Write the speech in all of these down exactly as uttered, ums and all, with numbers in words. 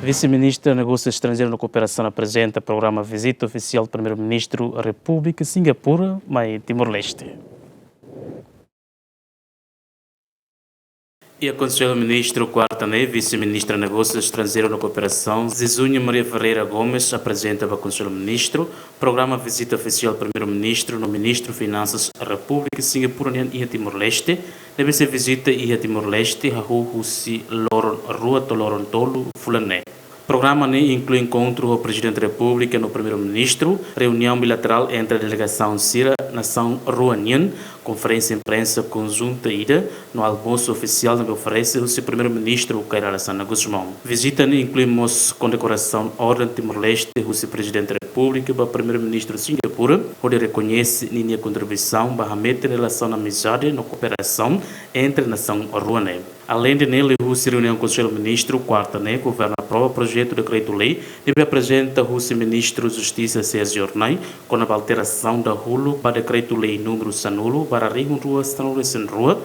Vise-Ministra Negósiu Estranjeiru no Kooperasaun aprezenta programa vizita ofisiál Primeiru-Ministru Repúblika Singapura mai Timor-Leste. Iha Konsellu Ministru, kuarta ne'e, Vise-Ministra Negósiu Estranjeiru no Kooperasaun, Zezunya Maria Ferreira Gomes, aprezenta ba Konsellu Ministru programa vizita ofisiál Primeiru-Ministru no Ministru Finansas Repúblika Singapura nian iha Timor-Leste, ne'ebé sei vizita iha Timor-Leste hahú husi loron rua to'o loron tolu fulan ne'e. Programa ne'e inklui enkontru ho Prezidente Repúblika no Primeiru-Ministru, reuniaun bilaterál entre delegasaun sira nasaun rua nian, konferénsia imprensa konjunta ida, no almosu ofisiál ne'ebé oferese husi Primeiru-Ministru Kay Rala Xanana Gusmão. Vizita ne'e inklui mós kondekorasaun Orden Timor-Leste husi Prezidente Repúblika ba Primeiru-Ministru Singapura, hodi rekoñese ninia kontribuisaun ba hametin relasaun amizade no kooperasaun entre nasaun rua ne'e. Aleinde ne'e, liuhusi reuniaun Konsellu Ministru, kuarta ne'e, Governu aprova projetu dekretu-lei ne'ebé aprezenta husi Ministru Justisa Sérgio Hornai, kona-ba alterasaun dahuluk ba dekretu-lei númeru sanulu barra rihun rua sanulu resin rua,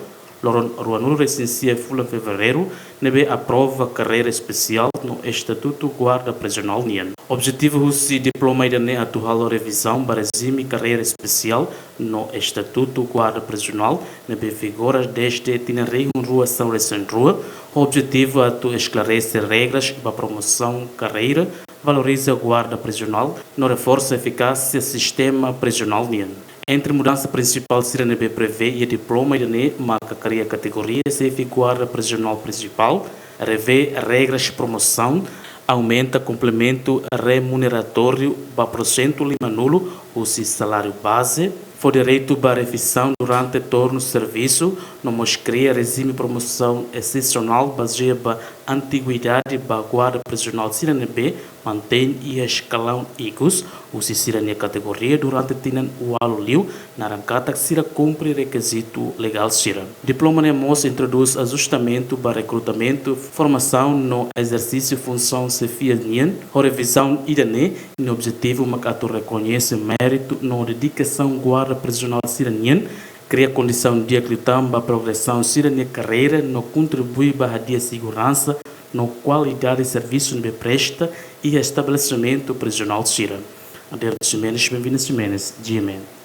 loron ruanulu resin sia fulan Fevereiru, ne'ebé aprova karreira espesiál no estatutu guarda prizionál nian. Objetivu husi diploma ida-ne'e atu halo revizaun ba rejime karreira espesiál no estatutu guarda prizionál ne'ebé vigora dezde tinan rihun rua sanulu resin rua, ho objetivu atu esklarese regras ba promosaun karreira, valoriza guarda prizionál no reforsa efikásia sistema prizionál nian. Entre mudansa prinsipál sira ne'ebé prevee iha diploma ida-ne'e maka kria kategoria xefe guarda prizionál prinsipál, revee regras promosaun, aumenta komplementu remuneratóriu ba porsentu limanulu husi saláriu baze, fó direitu ba revizaun durante turnu servisu, no mós kria rejime promosaun exesionál bazeia ba antiguidade ba guarda prizionál sira ne'ebé mantein iha eskalaun ikus husi sira-nia kategoria durante tinan ualu liu, naran katak sira kumpre rekizitu legál sira. Diploma ne'e mós introdús ajustamentu ba rekrutamentu, formasaun no ezersísiu funsaun xefia nian, ho revizaun ida-ne'e nia objetivu maka atu rekoñese méritu no dedikasaun guarda prizionál sira nian, kria kondisaun di'ak liután ba progresaun sira-nia karreira no kontribui ba hadi'a seguransa no kualidade servisu ne'ebé presta iha estabelesimentu prizionál sira. Adérito Ximenes, Benvina Ximenes, G M N.